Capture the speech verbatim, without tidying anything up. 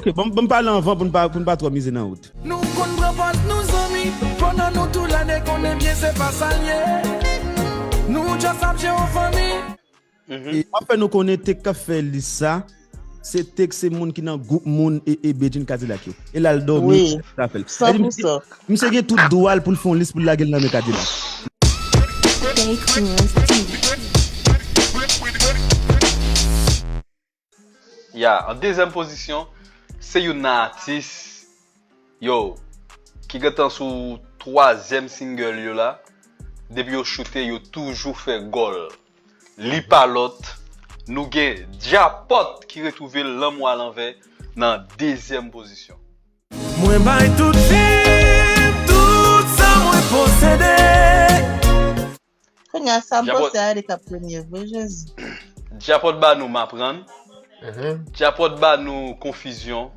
Ok, bon, bon, pale anvan pou n pa, pou n pa twò mize nan wout. Nou konn pran pòz nou zanmi, pandan nou tou lane konnen byen se pa sa l ye. Nou just ap jere fanmi. E w ap fè nou konnen Tek k ap fè lis sa, se Tek se moun ki nan gwoup moun e, e Bedjine Kadilak yo. E l al dòmi, wi, sa fè l. Sa di, misye, misye gen tout dwa l pou l fè yon lis pou l lage l nan men Kadilak. Ya, an dezyèm pozisyon, se youn nan atis, yo, ki gentan sou twazyèm single yo la. Depi yo choute, yo toujou fè gòl. Li pa lòt, nou gen Djapòt ki retwouve l lanmou a lanvè nan dezyèm pozisyon. Mwen bay tout vi m, tout sa mwen posede. Kounye a sa m panse a li k ap premye vre, Jezi. Djapòt ba nou m aprann. Djapòt ba nou konfizyon.